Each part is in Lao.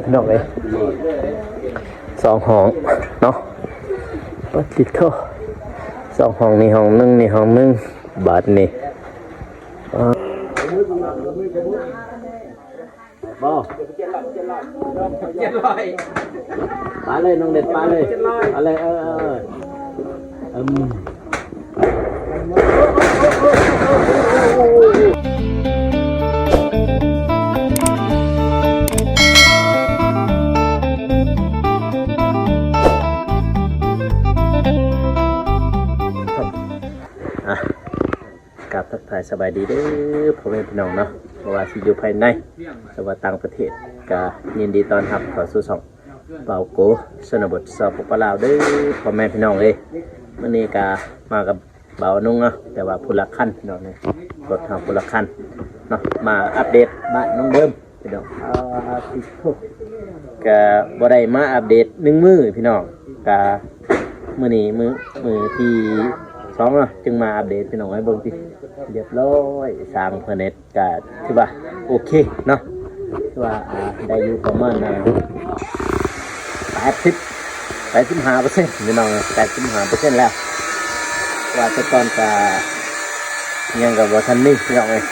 ພີ່ນ້ອງເອີຍ ສອງຫ້ອງເນາະ ປາດຕິໂທ ສອງຫ້ອງ ນີ້ຫ້ອງໜຶ່ງ ນີ້ຫ້ອງໜຶ່ງ ບາດນີ້ ບໍ່ ເຈັດຮ້ອຍ ປາເລີຍ ນ້ອງເດັດ ປາເລີຍ ເຈັດຮ້ອຍ ປາເລີຍ ເອີ ເອີ ເອີ ອືມ ອ່ະ ກາບທັກທາຍສະບາຍດີເດີພໍ່ແມ່ພີ່ນ້ອງເນາະ ບໍ່ວ່າຊິຢູ່ພາຍໃນ ຫຼືວ່າຕ່າງປະເທດ ກະຍິນດີຕ້ອນຮັບເຂົ້າສູ່ຊ່ອງ ບ່າວໂກ ຊົນນະບົດ ສປປ ລາວ ເດີພໍ່ແມ່ພີ່ນ້ອງເອີຍ. ມື້ນີ້ກະມາກັບບ່າວນຸ່ງເນາະ ແຕ່ວ່າຜູ້ລະຄັນພີ່ນ້ອງເອີຍ ລົດເຮົາຜູ້ລະຄັນເນາະ ມາອັບເດດບ້ານນ້ອງເດີມ ພີ່ນ້ອງ ອາ ຕິໂທ ກະບໍ່ໄດ້ມາອັບເດດໜຶ່ງມື້ພີ່ນ້ອງ ກະມື້ນີ້ມື້ ມື້ທີສອງເນາະ ຈຶ່ງມາອັບເດດພີ່ນ້ອງ ໃຫ້ເບິ່ງຕິ ລຽບຮ້ອຍ ຊ່າງເພິ່ນເຮັດ ກະຖືວ່າໂອເຄເນາະ ຖືວ່າ ອ່າ ໄດ້ຢູ່ປະມານ ອ່າ ແປດສິບ ແປດສິບຫ້າເປີເຊັນ ພີ່ນ້ອງ ແປດສິບຫ້າເປີເຊັນແລ້ວ ວ່າແຕ່ກ່ອນກະ ຫຍັງກໍບໍ່ທັນມີພີ່ນ້ອງເອີຍ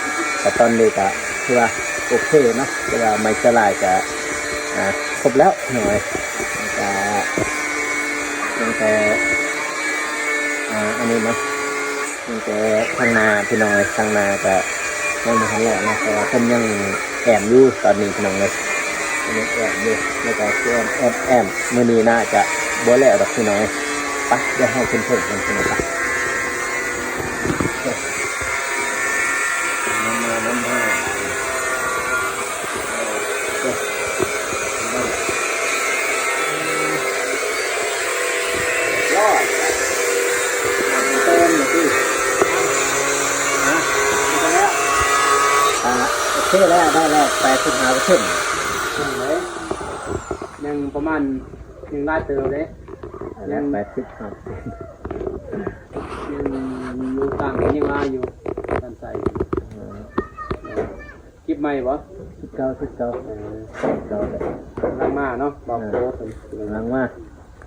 ແຕ່ຕອນນີ້ກໍຖືວ່າໂອເຄເນາະ ແຕ່ວ່າໄມ້ສະລາຍກໍ ອ່າ ຄົບແລ້ວພີ່ນ້ອງເອີຍ ກໍຍັງແຕ່ ອ່າ ອັນນີ້ເນາະ ຍັງແຕ່ທາງໜ້າພີ່ນ້ອງເອີຍ ທາງໜ້າກໍຍັງບໍ່ທັນແລ້ວເນາະ ເພາະວ່າເພິ່ນຍັງແອ້ມຢູ່ຕອນນີ້ພີ່ນ້ອງເອີຍ ຍັງແອ້ມຢູ່ ແລ້ວກໍຊິແອ້ມ ແອ້ມ ແອ້ມ ມື້ນີ້ໜ້າຈະບໍ່ແລ້ວດອກພີ່ນ້ອງເອີຍ ໄປ ດຽວເຮົາຂຶ້ນເທິງກັນພີ່ນ້ອງ ໄປ. ອ່າ ໂອເຄແລ້ວ ໄດ້ແລ້ວ ແປດສິບຫ້າເປີເຊັນ ຍັງປະມານ ຍັງຫຼາຍເຕີບເດ້ ຍັງ ແປດສິບຫ້າເປີເຊັນ ຍັງຢູ່ຕ່າງ ຍັງຫຼາຍຢູ່ ທ່ານໃສ່ ເອີ ຄລິບໃໝ່ບໍ່? ຄລິບເກົ່າ ຄລິບເກົ່າ ເອີ ຄລິບເກົ່າແຫຼະ ກຳລັງມາເນາະ ບອກ ເອີ ໂອ້ ເພິ່ນກຳລັງມາ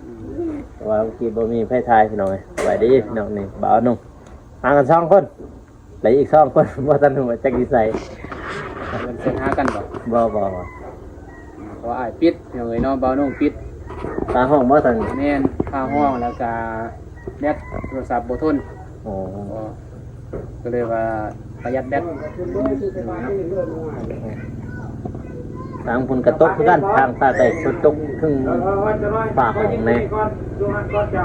ອືມ ເພາະວ່າເມື່ອກີ້ບໍ່ມີໃຜຖ່າຍພີ່ນ້ອງເອີຍ ສະບາຍດີພີ່ນ້ອງ ນີ້ບ່າວນຸ່ງ ມາກັນສອງຄົນ ແລະອີກສອງຄົນບໍ່ທັນຮູ້ວ່າຈັກຢູ່ໃສ ເພິ່ນເສິນຫາກັນບໍ່? ບໍ່ ບໍ່ ບໍ່ ເພາະວ່າອ້າຍປິດພີ່ນ້ອງເອີຍເນາະ ບ່າວນຸ່ງປິດ ຄາຫ້ອງບໍ່ທັນ ແມ່ນ ຄາຫ້ອງ ແລ້ວກະແບັດໂທລະສັບບໍ່ທົນ ໂອ້ ກໍ ກໍເລີຍວ່າປະຢັດແບັດ ທາງພຸ້ນກໍຕົກຄືກັນ ທາງຕາແຕກ ຝົນຕົກເຖິງຝາຫ້ອງແດ່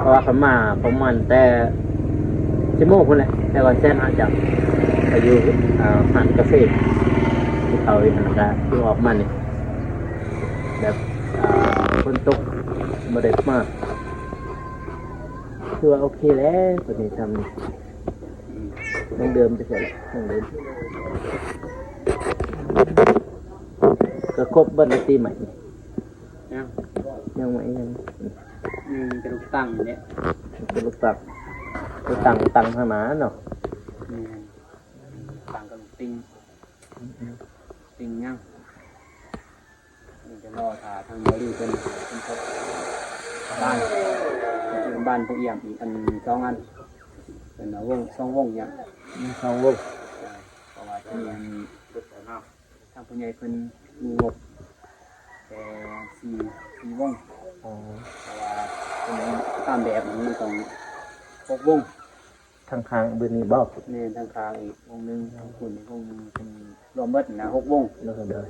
ເພາະວ່າເຂົາມາປະມານແຕ່ສິບໂມງພຸ້ນແຫຼະ ແຕ່ວ່າແຊນຫາຈັກໄປຢູ່ ອ່າ ຮ້ານກາເຟ ທີ່ເຂົາເຮັດຫັ້ນ ແລ້ວກໍຄືອອກມານີ້ ແບບ ອ່າ ຝົນຕົກບໍ່ໄດ້ມາ ຄືວ່າໂອເຄແລ້ວ ຕົວນີ້ທຳນີ້ ອືມ ນ້ອງເດີມໄປໃສລະ ນ້ອງເດີມ ກໍຄົບເບິດແລ້ວຕິໃໝ່ ຍັງ ຍັງໃໝ່ຍັງ ອືມ ແຕ່ລູກຕັ້ງນີ້ແຫຼະ ແຕ່ລູກຕັ້ງ ລູກຕັ້ງ ຕັ້ງທາງໜ້າເນາະ ແມ່ນ ຕັ້ງກັບລູກຕິ່ງ ອືມ ຕິ່ງຍັງ ນີ້ຈະລໍຖ້າທາງເບົາລີເພິ່ນ ເພິ່ນພົບບ້ານ ບ້ານຜູ້ອຽມອີກອັນ ສອງອັນ ເພິ່ນວ່າວົງ ສອງວົງຫຍັງ ມີສອງວົງ ເພາະວ່າທີ່ນີ້ ທາງຜູ້ໃຫຍ່ເພິ່ນມີງົບແຕ່ສີ່ ສີ່ວົງ ອໍ ເພາະວ່າເພິ່ນຕາມແບບມັນຕ້ອງຫົກວົງ ທາງຂ້າງບຶດນີ້ບໍ່? ແມ່ນ ທາງຂ້າງອີກວົງໜຶ່ງ ທາງພຸ້ນອີກວົງໜຶ່ງ ເປັນລວມເບິດນະ ຫົກວົງ ໂດຍ ໂດຍ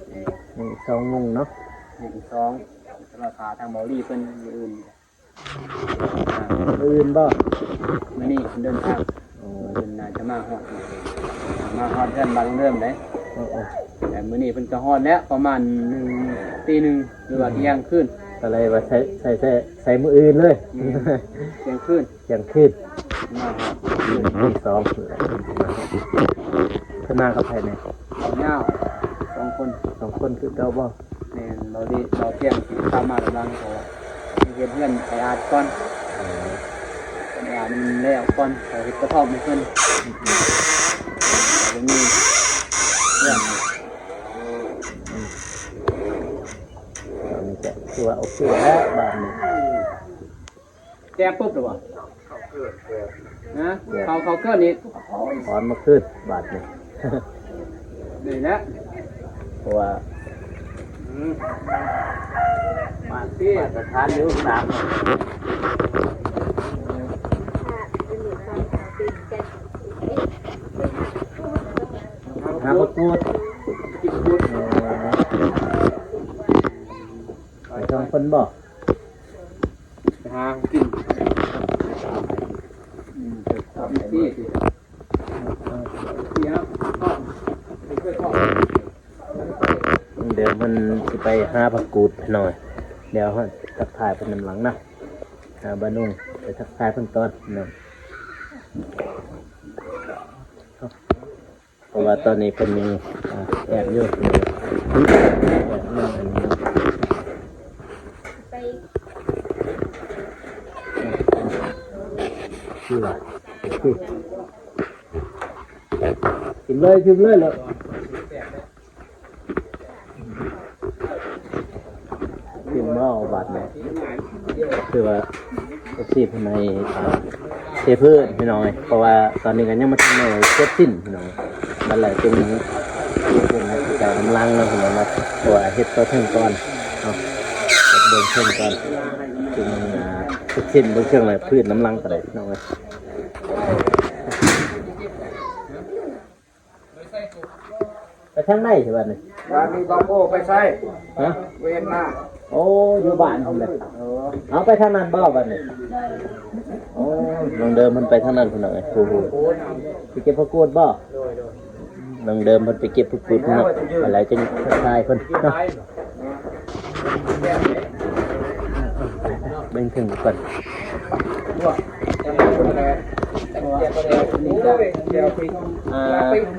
ແມ່ນ ຍັງອີກສອງວົງເນາະ ຍັງອີກສອງ ແຕ່ວ່າຖ້າທາງເບົາລີເພິ່ນມື້ອື່ນ ມື້ອື່ນບໍ່? ມື້ນີ້ເພິ່ນເດີນທາງ ໂອ້ ມື້ອື່ນໜ້າຈະມາຮອດ ມາຮອດເຮືອນບ້ານລຸງເດີມເດ້ ໂອ້ ໂອ້ ແຕ່ມື້ນີ້ເພິ່ນກໍຮອດແລ້ວ ປະມານໜຶ່ງ ຕີໜຶ່ງ ຫຼືວ່າທ່ຽງຄືນ ກໍເລີຍວ່າໃສ່ ໃສ່ ໃສ່ ໃສ່ມື້ອື່ນເລີຍ ແມ່ນ ທ່ຽງຄືນ ທ່ຽງຄືນ ມາຮອດ ຕີສອງ ເພິ່ນມາກັບໃຜແດ່? ເບົາຍາວ ສອງຄົນ ສອງຄົນຄືເກົ່າບໍ່? ແມ່ນ ເບົາດີ ເບົາທ່ຽງຊິຂ້າມມານຳຫຼັງ ເພາະວ່າເຮັດເຮືອນໄອອາດກ່ອນ ເອີ ເຮືອນໄອອາດມັນແລ້ວກ່ອນ ເຂົາເຮັດກະທ່ອມໃຫ້ເພິ່ນ ອືມ ບໍ່ມີເຮືອນ ອືມ ອືມ ຖືວ່າໂອເຄແລ້ວບາດນີ້. ແຕ່ປຸບແລ້ວບໍ່? ຮະ? ເຂົ້າ ເຂົ້າເກີນອີກ. ຖອນມາຄືນບາດນີ້. ນີ້ແຫຼະ ເພາະວ່າ ອືມ ມາຕິ ມາດຕະຖານຢູ່ນາມ. ຫາປາກູດ ກິນປາກູດ. ເອີ ໄປສອງຄົນບໍ່? ໄປຫາກິນ. ອືມ ດຽວເພິ່ນຊິໄປຫາປາກູດໜ້ອຍ ດຽວເຮົາທັກທາຍເພິ່ນນຳຫຼັງນະ. ຫາບານຸງ ໄປທັກທາຍເພິ່ນກ່ອນເນາະ. ເພາະວ່າຕອນນີ້ເພິ່ນຍັງ ອ່າ ແອບຢູ່ ຄືວ່າ ກິນເລີຍ ກິນເລີຍເລີາະ. ກິນເມົາບາດນີ້ ຄືວ່າ ເອັຟຊີ ເພິ່ນໃຫ້ ອ່າ ເທພື້ນພີ່ນ້ອງເອີຍ ເພາະວ່າຕອນນີ້ກໍຍັງບໍ່ທັນໄດ້ເກັບຊີ້ນພີ່ນ້ອງ. ບັດແລ້ວຈຶ່ງ ເຮັດໃຫ້ເຈົ້າກຳລັງເນາະພີ່ນ້ອງເນາະ ເພາະວ່າເຮັດຕໍ່ເທິງກ່ອນເນາະ ເບິ່ງເທິງກ່ອນ ຈຶ່ງ ອ່າ ເຮັດຊີ້ນເບິ່ງເທິງ ແລ້ວພື້ນນຳຫຼັງກໍໄດ້ພີ່ນ້ອງເອີຍ. ໄປທາງໃດຊິບັດນີ້? ບາດນີ້ບາໂກໄປໃສ? ຮະ? ບໍ່ເຫັນມາ. ໂອ້ ຢູ່ບ້ານພຸ້ນແຫຼະ. ເອີ ເອົາໄປທາງນັ້ນບໍ່ບັດນີ້? ໂອ້ ນ້ອງເດີມເພິ່ນໄປທາງນັ້ນພຸ້ນເອີຍ. ໂອ້ໂຫ ຊິເກັບຜັກກູດບໍ່? ໂດຍໆ ນ້ອງເດີມເພິ່ນໄປເກັບຜັກກູດເນາະ. ແລ້ວຈຶ່ງທັກທາຍເພິ່ນເນາະ. ເບິ່ງເທິງກ່ອນ. ອ່າ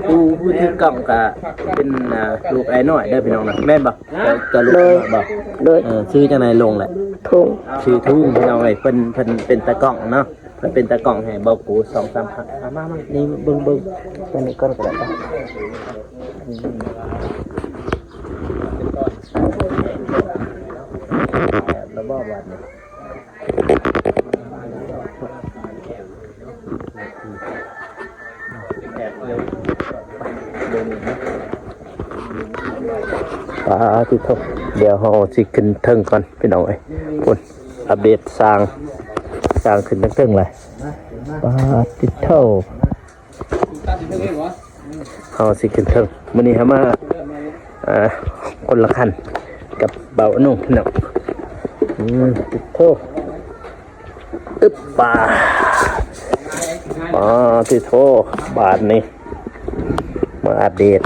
ຜູ້ ຜູ້ຖືກ້ອງກະເປັນ ອ່າ ລູກອ້າຍນ້ອຍເດີພີ່ນ້ອງນະ ແມ່ນບໍ່? ກະ ກະລູກອ້າຍນ້ອຍບໍ່? ໂດຍ ເອີ ຊື່ຈັ່ງໃດ? ລົງແຫຼະ ທຸງ ຊື່ທຸງພີ່ນ້ອງເອີຍ. ເພິ່ນ ເພິ່ນເປັນຕາກ້ອງເນາະ ເພິ່ນເປັນຕາກ້ອງໃຫ້ເບົາກູສອງສາມຄັ້ງ. ມາ ມາ ມາ ນີ້ເບິ່ງ ເບິ່ງ ເບິ່ງນີ້ກ່ອນກໍໄດ້. ແອບແລ້ວບໍ່ບາດນີ້? ປາດຕິໂທ ດຽວເຮົາຊິຂຶ້ນເທິງກ່ອນພີ່ນ້ອງເອີຍ. ພຸ້ນ ອັບເດດສ້າງ ສ້າງຂຶ້ນເທິງໆ ແລ້ວ. ປາດຕິໂທ ເຮົາຊິຂຶ້ນເທິງ. ມື້ນີ້ເຮົາມາ ເອີ ຄົນລະຄັນກັບບ່າວໜຸ່ມເນາະ. ອືມ ຕິໂທ ອຶບ ປາ ປາຕິໂທ ບາດນີ້ມາອັບເດດ.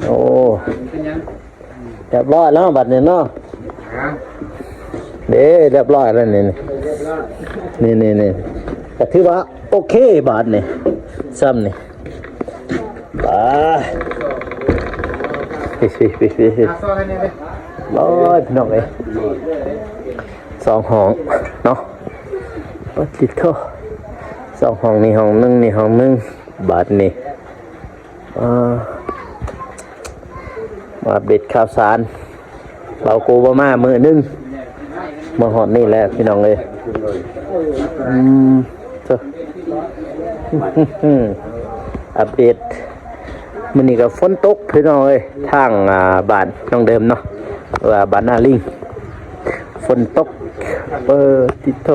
ໂອ້ ຮຽບຮ້ອຍແລ້ວບັດນີ້ເນາະ. ເດ້ ຮຽບຮ້ອຍແລ້ວນີ້ ນີ້ ນີ້ ນີ້ ກໍຖືວ່າໂອເຄບາດນີ້ ຊ່ຳນີ້. ໄປ ໂອ້ຍ ພີ່ນ້ອງເອີຍ ສອງຫ້ອງເນາະ. ປາດຕິໂທ ສອງຫ້ອງ ນີ້ຫ້ອງໜຶ່ງ ນີ້ຫ້ອງໜຶ່ງ ບາດນີ້. ອ່າ ມາອັບເດດຂ່າວສານ ເບົາກູບໍ່ມາມື້ໜຶ່ງ ມາຮອດນີ້ແລ້ວພີ່ນ້ອງເອີຍ. ອືມ ເອີ ອັບເດດ ມື້ນີ້ກໍຝົນຕົກພີ່ນ້ອງເອີຍ ທາງ ອ່າ ບ້ານນ້ອງເດີມເນາະ ວ່າບ້ານນາລິງ ຝົນຕົກ. ເປີດຕິດໂທ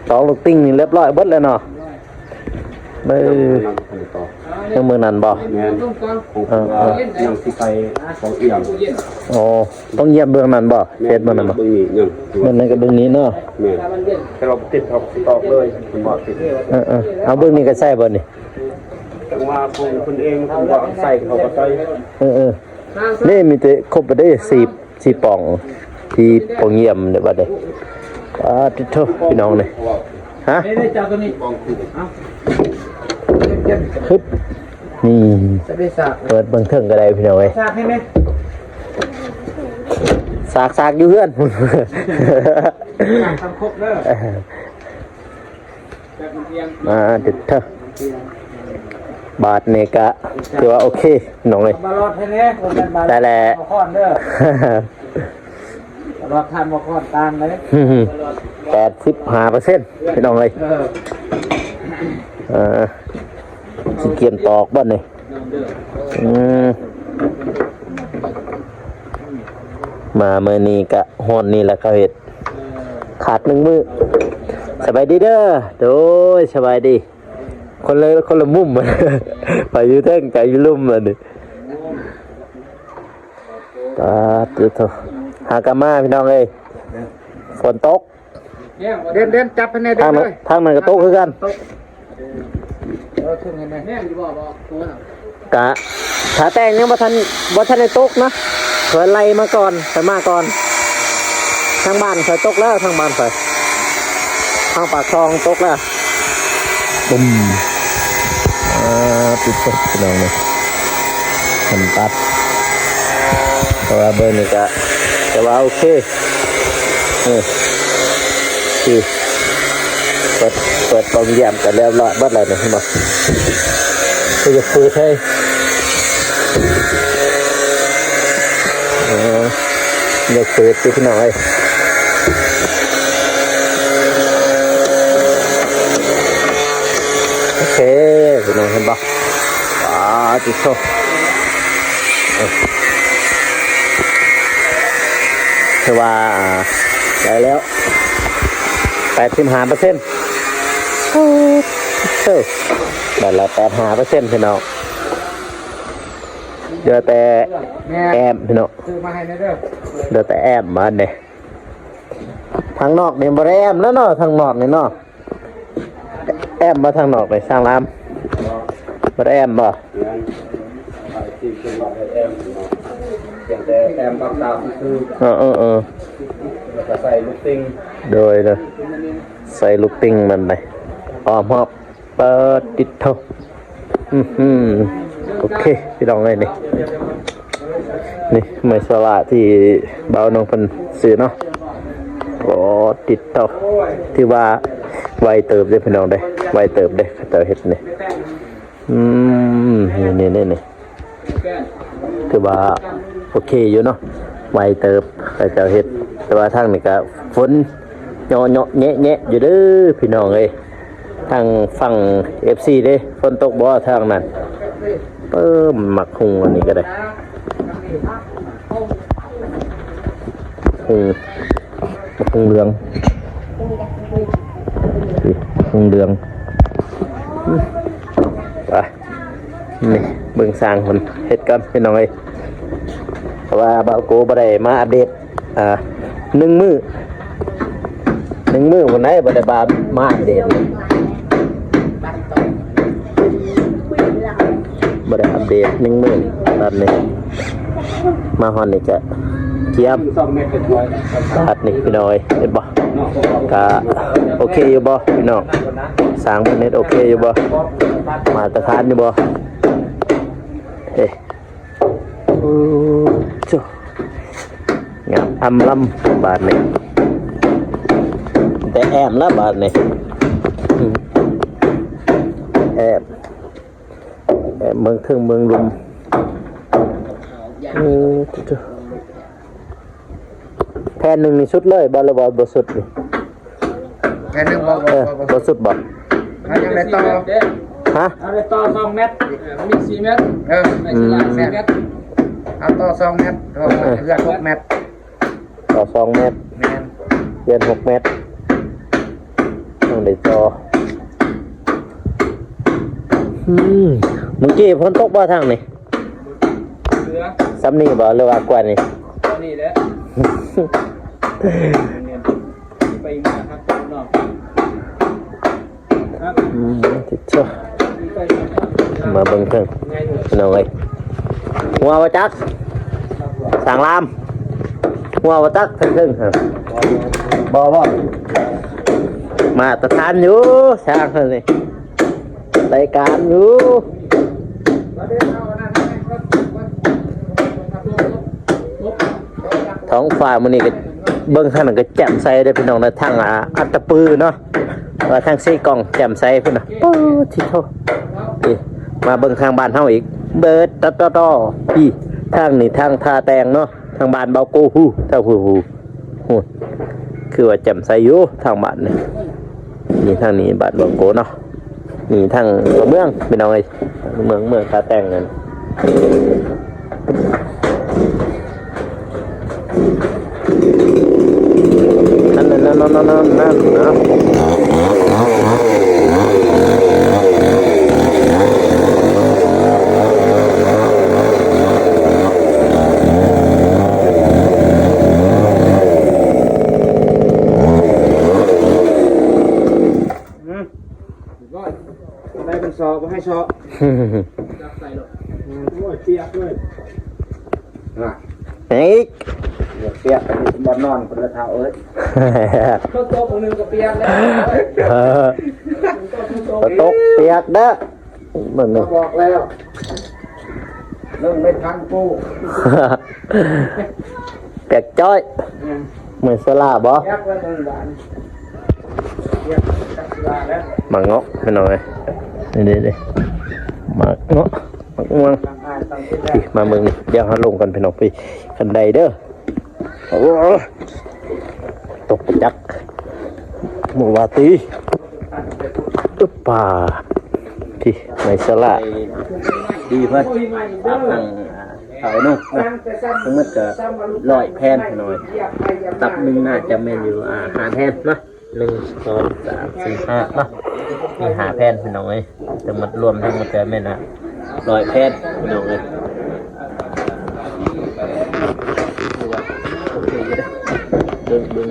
ຕອກລູກຕິ່ງນີ້ຮຽບຮ້ອຍເບິດແລ້ວເນາະ. ເອີ ຍັງເມືອງນັ້ນບໍ່? ແມ່ນ ເອີ ຍັງຊິໄປປອງອຽມ. ອໍ ປອງອຽມເບື້ອງນັ້ນບໍ່? ເຂດເບື້ອງນັ້ນບໍ່? ເບື້ອງນີ້ຍັງ ເບື້ອງນັ້ນກັບເບື້ອງນີ້ເນາະ. ແມ່ນ ແຕ່ວ່າຕິດເຂົາຊິຕອກເລີຍ ເພິ່ນບໍ່ຕິດ. ເອີໆ ເອົາເບື້ອງນີ້ກໍໃຊ້ບໍ່ນີ້? ຈັງວ່າຂອງເພິ່ນເອງ ເພິ່ນວ່າໃຊ້ເຂົາກໍໃຊ້. ເອີໆ ນີ້ມີແຕ່ຄົບໄປເດ້ ສີ່ ສີ່ປ່ອງ ທີ່ປ່ອງຢ້ຽມເດ້ບັດນີ້. ປາດຕິໂທ ພີ່ນ້ອງເອີຍ ຮະ ນີ້ໆ ຈັບຕົວນີ້ ຮຶບ ນີ້ ສະເບສາກ ເປີດເບິ່ງເທິງກໍໄດ້ພີ່ນ້ອງເອີຍ. ສາກໃຫ້ແມ່ ສາກ ສາກຢູ່ເຮືອນພຸ້ນ ສາກສາມຄົບເດີ. ມາເດັດເທີ ເອີ ບາດນີ້ກະຖືວ່າໂອເຄ ນ້ອງເອີຍ ມາລອດໃຫ້ແດ່ ບໍ່ແມ່ນມາ ໄດ້ແລ້ວ ມາຄອນເດີ ມາລອດທ່ານມາຄອນຕ່າງເລີຍ ແປດສິບຫ້າເປີເຊັນ ພີ່ນ້ອງເອີຍ ເອີ ເອີ ຊິກຽມຕອກບັດນີ້ ອືມ ມາມື້ນີ້ກະຮອດນີ້ລະ ເຂົາເຮັດຂາດໜຶ່ງມື້ ສະບາຍດີເດີ ໂດຍ ສະບາຍດີ ຄົນລະ ຄົນລະມຸມ ໄປຢູ່ເທິງ ໄປຢູ່ລຸ່ມ ອັນນີ້ ຕາດໂທ ຫາກະມາ ພີ່ນ້ອງເອີຍ ຝົນຕົກ ເດັ່ນ ເດັ່ນ ຈັບໃຫ້ແດ່ ທາງນັ້ນ ເດີ ທາງນັ້ນກະຕົກຄືກັນ ຕົກ ເອີ ຂຶ້ນໃຫ້ແດ່ ແມ່ນຢູ່ບໍ່ ບໍ່ ກະ ຖ້າແຕ່ງຍັງບໍ່ທັນ ບໍ່ທັນໄດ້ຕົກນະ ຂ້ອຍໄລ່ມາກ່ອນ ຂ້ອຍມາກ່ອນ ທາງບ້ານຂ້ອຍຕົກແລ້ວ ທາງບ້ານຂ້ອຍ ທາງປາກຊ່ອງຕົກແລ້ວ ປຶ້ມ ເອີ ປິດເບິ່ງ ພີ່ນ້ອງເອີຍ ມັນຕັດ ເພາະວ່າເບິ່ງນີ້ກະ ແຕ່ວ່າໂອເຄ ເອີ ຄື ເປີດ ເປີດປ່ອງຢ້ຽມກັນລຽບຮ້ອຍເບິດແລ້ວນີ້ ເຫັນບໍ່ ຄືຈະເປີດໃຫ້ ເອີ ຢາກເປີດຕິ ພີ່ນ້ອງເອີຍ ໂອເຄ ພີ່ນ້ອງເຫັນບໍ່ ປາດຕິໂທ ເອີ ຖືວ່າ ອ່າ ໄດ້ແລ້ວ ແປດສິບຫ້າເປີເຊັນ ເອີ ໄດ້ແລ້ວ ແປດສິບຫ້າເປີເຊັນ ພີ່ນ້ອງ ເຫຼືອແຕ່ ແມ່ນ ແອ້ມ ພີ່ນ້ອງ ຊື້ມາໃຫ້ແດ່ເດີ ເຫຼືອແຕ່ແອ້ມບາດນີ້ ທາງນອກນີ້ບໍ່ໄດ້ແອ້ມແລ້ວເນາະ ທາງນອກນີ້ເນາະ ແອ້ມບໍ່ທາງນອກນີ້ ຊ່າງລາມ ບໍ່ໄດ້ແອ້ມບໍ່ ແມ່ນ ພຽງແຕ່ແອ້ມບັກຕາຊື່ໆ ເອີໆໆ ແລ້ວກະໃສ່ລູກຕິ່ງ ໂດຍ ໂດຍ ໃສ່ລູກຕິ່ງມັນໄດ້ ອ້ອມຮອບ ປາດຕິໂທ ອືມ ໂອເຄ ພີ່ນ້ອງເອີຍ ນີ້ ນີ້ໄມ້ສະຫຼາທີ່ບ່າວນ້ອງເພິ່ນຊື້ເນາະ ໂອ້ ຕິໂທ ຖືວ່າໄວເຕີບເດ້ ພີ່ນ້ອງເດ້ ໄວເຕີບເດ້ ເຂົາເຈົ້າເຮັດນີ້ ອືມ ນີ້ໆໆ ຖືວ່າໂອເຄຢູ່ເນາະ ໄວເຕີບ ເຂົາເຈົ້າເຮັດ ແຕ່ວ່າທາງນີ້ກະຝົນເຍາະໆແຍະໆຢູ່ເດີ ພີ່ນ້ອງເອີຍ ທາງຝັ່ງເອັຟຊີເດ້ ຝົນຕົກບໍ່ທາງນັ້ນ ເອີ ໝາກຫຸ່ງອັນນີ້ກະໄດ້ ຫຸ່ງ ໝາກຫຸ່ງເຫຼືອງ ນີ້ ໝາກຫຸ່ງເຫຼືອງ ອືມ ໄປ ນີ້ ເບິ່ງຊ່າງເພິ່ນເຮັດກ່ອນ ພີ່ນ້ອງເອີຍ ເພາະວ່າບ່າວໂກບໍ່ໄດ້ມາອັບເດດ ອ່າ ໜຶ່ງມື້ ໜຶ່ງມື້ພຸ້ນໃດ ບໍ່ໄດ້ມາ ມາອັບເດດ ບໍ່ໄດ້ອັບເດດໜຶ່ງມື້ ບາດນີ້ ມາຮອດນີ້ກະກຽມ ບາດນີ້ ພີ່ນ້ອງເອີຍ ເຫັນບໍ່ ກະໂອເຄຢູ່ບໍ່ ພີ່ນ້ອງ ຊ່າງເພິ່ນເຮັດໂອເຄຢູ່ບໍ່ ມາດຕະຖານຢູ່ບໍ່ ເອີ ໂອ້ ໂທ້ ງາມອຳລຳ ບາດນີ້ ແຕ່ແອ້ມລະ ບາດນີ້ ອືມ ແອ້ມ ແອ້ມເມືອງເທິງເມືອງລຸ່ມ ເອີ ໂທ້ ແຜ່ນໜຶ່ງນີ້ສຸດເລີຍບໍ່ ຫຼືວ່າບໍ່ສຸດນີ້? ແຜ່ນໜຶ່ງບໍ່ ບໍ່ ເອີ ບໍ່ ບໍ່ ບໍ່ສຸດບໍ່? ມັນຍັງໄດ້ຕໍ່ ຮະ? ເອົາໄດ້ຕໍ່ສອງແມັດ ເອີ ມັນມີສີ່ແມັດ ເອີ ໄດ້ສະຫຼາກ ອືມ ສີ່ແມັດ ເອົາຕໍ່ສອງແມັດ ເອີ ເຫຼືອຫົກແມັດ ຕໍ່ສອງແມັດ ແມ່ນ ເຫຼືອຫົກແມັດ ຕ້ອງໄດ້ຕໍ່ ອືມ ມື້ກີ້ຝົນຕົກບໍ່ທາງນີ້? ເຫຼືອ ສ່ຳນີ້ບໍ່ ຫຼືວ່າກວ່ານີ້? ສ່ຳນີ້ແຫຼະ ໄປມາຫາຕົວນ້ອງ ອືມ ຕິດເຊື້ອ ມາເບິ່ງເທິງ ນ້ອງເອີຍ ຫົວບໍ່ຈັກ ຊ່າງລາມ ຫົວບໍ່ຈັກເທິງໆ ບໍ່ ບໍ່ ມາດຕະຖານຢູ່ ຊ່າງເພິ່ນນີ້ ໄດ້ການຢູ່ ທ້ອງຟ້າມື້ນີ້ກະເບິ່ງທາງນັ້ນກະແຈ່ມໃສເດີພີ່ນ້ອງເດີ ທາງ ອ່າ ອັດຕະປືເນາະ ວ່າທາງເຊກອງແຈ່ມໃສພຸ້ນນະ ໂອ້ ທິໂທ ນີ້ ມາເບິ່ງທາງບ້ານເຮົາອີກ ເບີດຕະຕໍຕໍ ພີ້ ທາງນີ້ທາງທ່າແຕ່ງເນາະ ທາງບ້ານເບົາໂກ ຮູ້ ທາງ ຮູ້ ຮູ້ ຮູ້ ຄືວ່າແຈ່ມໃສຢູ່ທາງບ້ານນີ້ ນີ້ທາງນີ້ບ້ານເບົາໂກເນາະ ນີ້ທາງເມືອງ ພີ່ນ້ອງເອີຍ ເມືອງ ເມືອງທ່າແຕ່ງນັ້ນ. ນັ້ນ ນັ້ນ ນັ້ນ ນັ້ນ ນັ້ນ ນັ້ນ อืม เรียบร้อย ได้เป็นซอ บ่ให้ซอ จับใส่โลด อืม โอ้ย เปียกเลย น่ะ อีก เปียก เปียก อันนี้บ่นอนคนละเท่าเอ้ย ฝนตกมื้อหนึ่งก็เปียกแล้ว เออ ฝนตกเปียกเด้อ เบิ่งนี่ ก็บอกแล้ว เรื่องไม่ทันกู เปียกจ้อย อืม เหมือนสลาบ่ เปียกแล้วมึงหวาน เปียกจักสลาแล้ว หมากเงาะพี่น้องเอ้ย นี่ๆๆ หมากเงาะ หมากม่วง มาเบิ่งนี่ เดี๋ยวเฮาลงกันพี่น้อง ไปคันไดเด้อ โอ้ ตกจัก หมู่ว่าติ อึบ ป่า ที่ในสลา ดีเพิ่น ตั้ง อ่า เขาเนาะ ทั้งหมดก็ร้อยแผ่นพี่น้อง ตับหนึ่งน่าจะแม่นอยู่ อ่า ห้าแผ่นเนาะ หนึ่ง สอง สาม สี่ ห้า เนาะ มีห้าแผ่นพี่น้องเอ้ย ทั้งหมดรวมทั้งหมดก็แม่น อ่า ร้อยแผ่นพี่น้องเอ้ย ถือว่าโอเคอยู่เด้อ เบิ่ง เบิ่ง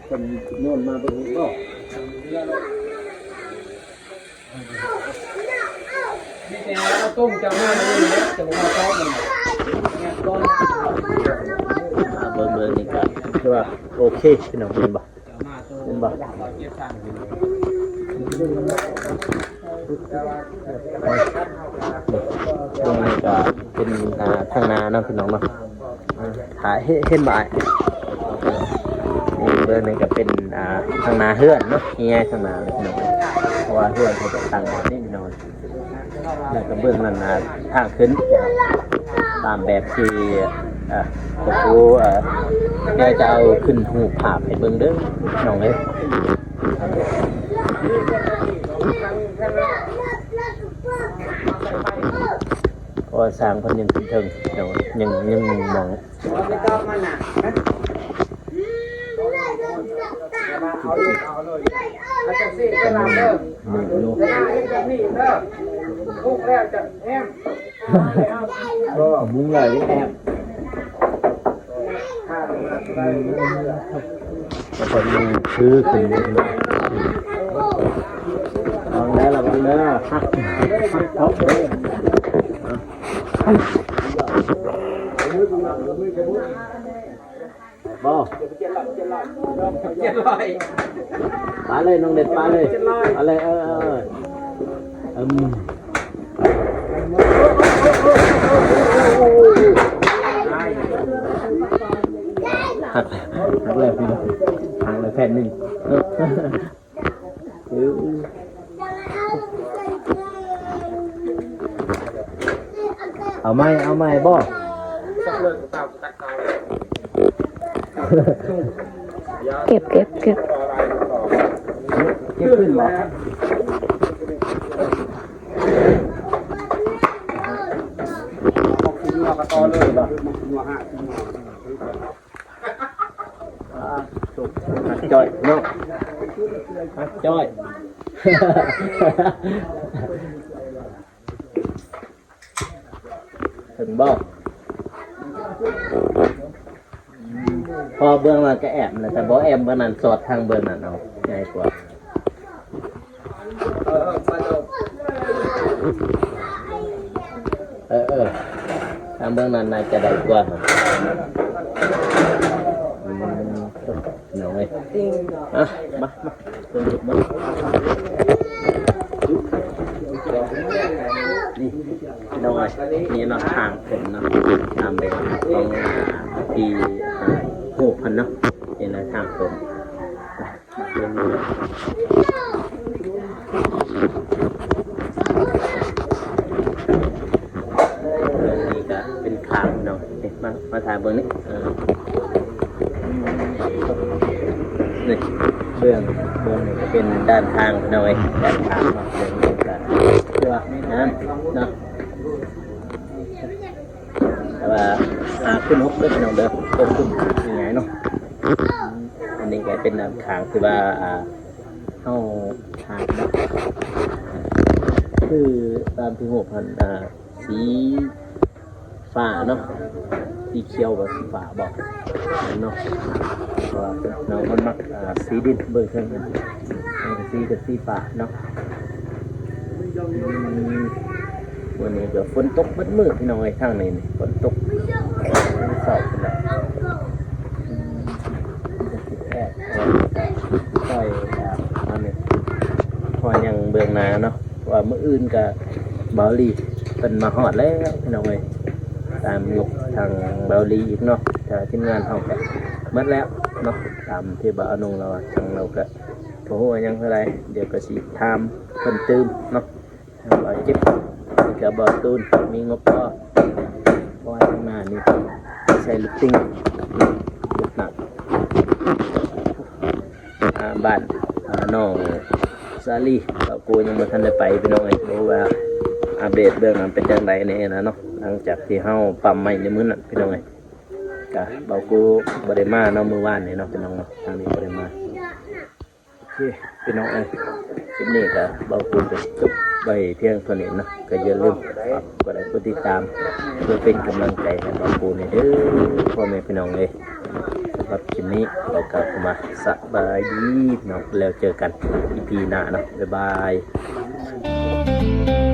เพิ่นโยนมาเบิ่งบ่ มีแต่เอาต้มจากหน้ามาเลยนะ จะบอกว่าต้มมัน อ่า เบิ่ง เบิ่งนี่ก็ถือว่าโอเคพี่น้อง เห็นบ่ เห็นบ่ เบิ่งนี่ก็เป็น อ่า ทางนาเนาะพี่น้องเนาะ อ่า ถ้าเห็น เห็นบ่อ้าย นี่เบิ่งนี่ก็เป็น อ่า ทางนาเฮือนเนาะ นี่ไงทางนาเลยพี่น้อง เพราะว่าเฮือนเขาจะตั้งแบบนี้พี่น้อง แล้วก็เบิ่งนั่นน่ะ ทางขึ้น ตามแบบที่ เอ่อ ครู เอ่อ เดี๋ยวจะเอาขึ้นรูปภาพให้เบิ่งเด้อ น้องเอ้ย เพราะว่าสร้างเพิ่นยังขึ้นเทิง เดี๋ยวยัง ยังมอง ก็มุงไหลแอบ แล้วก็มันคือขึ้น ระวังเด้อ ระวังเด้อ หัก หักเท้าเด้อ บ่ เจ็ดร้อย ปาเลย น้องเด็ด ปาเลย เจ็ดร้อย ปาเลย เออ เออ เออ อืม หัก หักเลยพี่น้อง หักเลยแผ่นหนึ่ง เอาใหม่ เอาใหม่บ่ เก็บ เก็บ เก็บ เก็บขึ้นบ่ อ่า หักจ้อยเนาะ หักจ้อย ถึงบ่ พอเบื้องนั้นก็แอมแล้ว แต่บ่แอมเบื้องนั้น สอดทางเบื้องนั้นเอา ง่ายกว่า เออ เออ ทางเบื้องนั้นน่าจะได้กว่า อืม น้องเอ้ย อ่ะ มา มา นี่ พี่น้องเอ้ย นี่เนาะ ทางขึ้นเนาะ ตามแบบของที่ อ่า รูปเพิ่นเนาะ นี่นะ ทางขึ้น เดินมา ນີ້ ເອີ ນີ້ເບື້ອງ ເບື້ອງນີ້ກໍເປັນດ້ານຂ້າງເນາະ ເອີຍ ດ້ານຂ້າງເນາະ ເບື້ອງນີ້ກໍຖືວ່າງາມເນາະ ແຕ່ວ່າຫາຂຶ້ນຫົກເດີພີ່ນ້ອງເດີ ຕົວຂຶ້ນງ່າຍໆເນາະ. ອັນນີ້ກໍເປັນດ້ານຂ້າງທີ່ວ່າ ອ່າ ເຮົາຖ່າຍເນາະ ຄືຕາມທີ່ຮູບຫັ້ນ ອ່າ ສີຟ້າເນາະ ສີຂຽວບໍ່ ສີຟ້າບໍ່ເນາະ ເພາະວ່ານ້ອງເພິ່ນມັກ ອ່າ ສີດິນ ເບິ່ງເທິງຫັ້ນ ສັງກະສີກໍສີຟ້າເນາະ. ອືມ ມື້ນີ້ກໍຝົນຕົກເບິດມື້ພີ່ນ້ອງເອີຍ ທາງນີ້ນີ້ ຝົນຕົກແຕ່ເຊົ້າພຸ້ນແຫຼະ. ອືມ ມັນກໍຊິແອບ ເອີ ຊ່ອຍ ອ່າ ອັນນີ້ ເພາະວ່າຍັງເບື້ອງໜ້າເນາະ ເພາະວ່າມື້ອື່ນກໍເບົາລີເພິ່ນມາຮອດແລ້ວພີ່ນ້ອງເອີຍ ຕາມງົບທາງເບົາລີອີກເນາະ ແຕ່ວ່າທີມງານເຮົາກໍໝົດແລ້ວເນາະ ຕາມທີ່ບ່າວອານົງລາວວ່າ ທາງລາວກໍບໍ່ຮູ້ວ່າຍັງເທົ່າໃດ ດຽວກໍຊິຖາມເພິ່ນຕື່ມເນາະ. ຖ້າວ່າເຈັບ ກໍບໍ່ຕູນ ມີງົບພໍ ເພາະວ່າທາງໜ້ານີ້ໃຊ້ລົດຕິ່ງ ລົດໜັກ ອ່າ ບ້ານ ອ່າ ນ້ອງສາລີ ບ່າວກູຍັງບໍ່ທັນໄດ້ໄປພີ່ນ້ອງເອີຍ ບໍ່ຮູ້ວ່າອັບເດດເບື້ອງນັ້ນເປັນຈັ່ງໃດແດ່ນະເນາະ ຫຼັງຈາກທີ່ເຮົາປ້ຳໄມ້ໃນມື້ນັ້ນພີ່ນ້ອງເອີຍ ກະບ່າວກູບໍ່ໄດ້ມາເນາະ ມື້ວານນີ້ເນາະ ພີ່ນ້ອງເນາະ ທາງນີ້ບໍ່ໄດ້ມາ. ໂອເຄ ພີ່ນ້ອງເອີຍ ຄລິບນີ້ກໍບ່າວກູກໍຈົບໄວ້ພຽງເທົ່ານີ້ເນາະ ກໍຢ່າລືມຝາກກົດໄລກົດຕິດຕາມ ເພື່ອເປັນກຳລັງໃຈໃຫ້ບ່າວກູແດ່ເດີ ພໍ່ແມ່ພີ່ນ້ອງເອີຍ. ສຳລັບຄລິບນີ້ ຂໍກ່າວຄຳວ່າສະບາຍດີເນາະ ແລ້ວເຈີກັນອີພີໜ້າເນາະ ບາຍບາຍ.